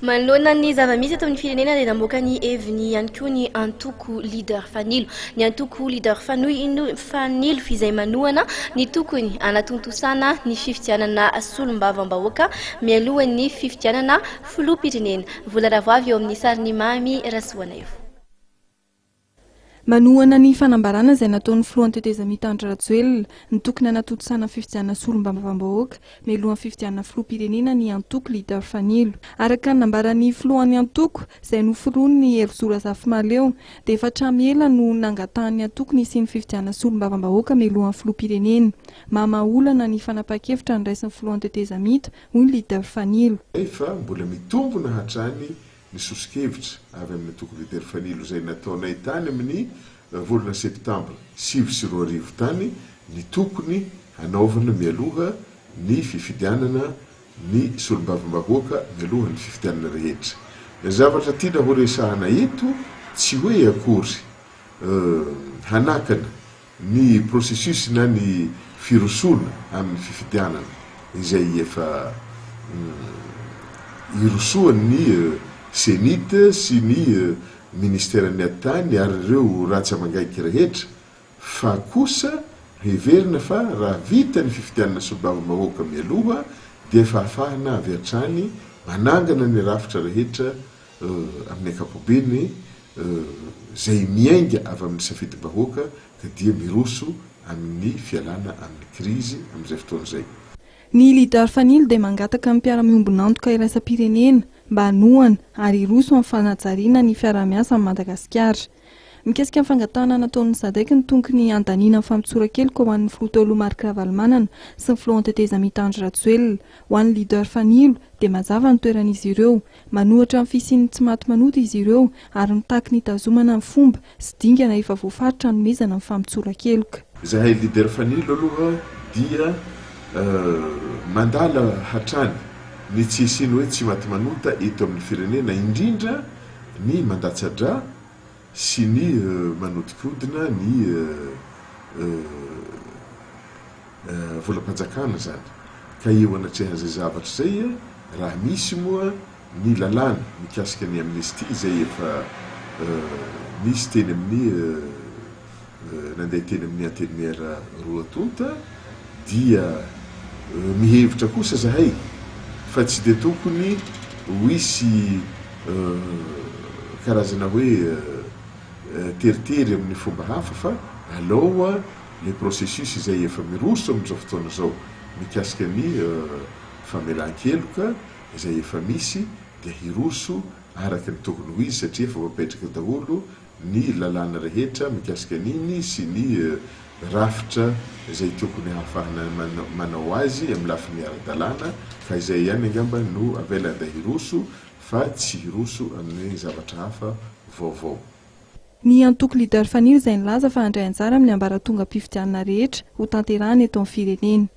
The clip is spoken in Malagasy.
Manoloana ny zava-misy eto amin'ny firenena dia namoaka ny heviny ihany koa ny antoko Leader Fanilo. Ny antoko Leader Fanilo izay manohana ny tokony hanatontosana ny fifidianana solombavambahoaka mialohan'ny fifidianana filoham-pirenena. Vola Ravoavy eo amin'ny sarin'i Mamy Rasoanaivo. Manohana ny fanambarana izay nataon'ny filohan'ny tetezamita Andry Rajoelina ny tokony hanatontosana fifidianana solombavambahoaka mialohan'ny fifidianana filoham-pirenena ny antoko Leader Fanilo. Araka ny nambaran'ny filohan'ny antoko izay noforoniny Herizo Razafimahaleo dia efa hatramin'ny ela no nangatahan'ny antoko ny hisian'ny fifidianana solombavambahoaka mialohan'ny filoham-pirenena. Mamaha olana ny fanapahan-kevitra noraisin'ny filohan'ny tetezamita, hoy ny Leader Fanilo. Fa mbola mitombina hatrany ny soso-kevitra avy amin'ny antoko Leader Fanilo izay nataonay tany amin'ny volana septambra 2009 tany ny tokony hanaovana mialoha ny fifidianana ny solombavambahoaka mialohan'ny fifidianana rehetra. Ny zavatra tiana ho resahana eto tsy hoe akory hanakana ny processus na ny firosoana amin'ny fifidianana izay efa irosoan'ny Cenit sy ny ministeran'ny atitany ary ireo rantsa-mangaiky rehetra fa kosa heverina fa raha vita ny fifidianana solombavambahoaka mialoha dia efa ahafahana avy hatrany manangana ny rafitra rehetra amin'ny ankapobeny izay miainga avy amin'ny safidim-bahoaka ka dia miroso amin'ny fialana amin'ny krizy amin'izay fotoana izay. Ny Leader Fanilo dia mangataka amin'ny mpiara-miombon'antoka iraisam-pirenena mba hanohana ary hiroso amin'ny fanajariana ny fiaraha-miasa amin'i Madagasikara. Mikasika ny fangatahana nataon'ny Sadec ny tonkony handaniana ny famotsoran-keloka ho an'ny filoha teo aloha Marc Ravalomanana sy ny filoha an-tetezamita Andry Rajoelina. Ho an'ny Leader Fanilo dia mazava ny toeran'izy ireo Manohitra ny fisian'ny tsy maty manota izy ireo ary mitaky ny hitazomana ny fomba sy dingana efa voafaritra hanomezana ny famotsoran-keloka. Izahay Leader Fanilo aloha dia mandala hatrany ny tsy hisian'ny hoe tsy maty manota eto amin'ny firenena, indrindra ny mandatsa-drà sy ny manodinkodina ny volam-panjakana izany ka eo anatrehan'izay zavatra izay raha misy moa ny lalàna mikasika ny amnistie izay efa nisy teny amin'ny nandeha teny amin'ny antenimiera roa tonta dia mihevitra kosa zahay fa tsy dia tokony ho hisy karazana hoe teritery amin'ny fomba hafa fa alao Le processus izay efa miroso amin'izao fotoana izao mikasika ny famelan-keloka izay efa misy dia hiroso araka ny tokony ho izy satria efa voapetraka daholo ny lalàna rehetra mikasika an'iny sy ny rafitra izay tokony hahafahana manao azy amin'ny lafiny ara-dalàna ka izay ihany angamba no avela andeha hiroso fa tsy hiroso amin'ny zavatra hafa vaovao. Ny antoko Leader Fanilo izay nilaza fa handray anjara amin'ny ambaratongam-pifidianana rehetra ho tanterahana eto amin'ny firenena.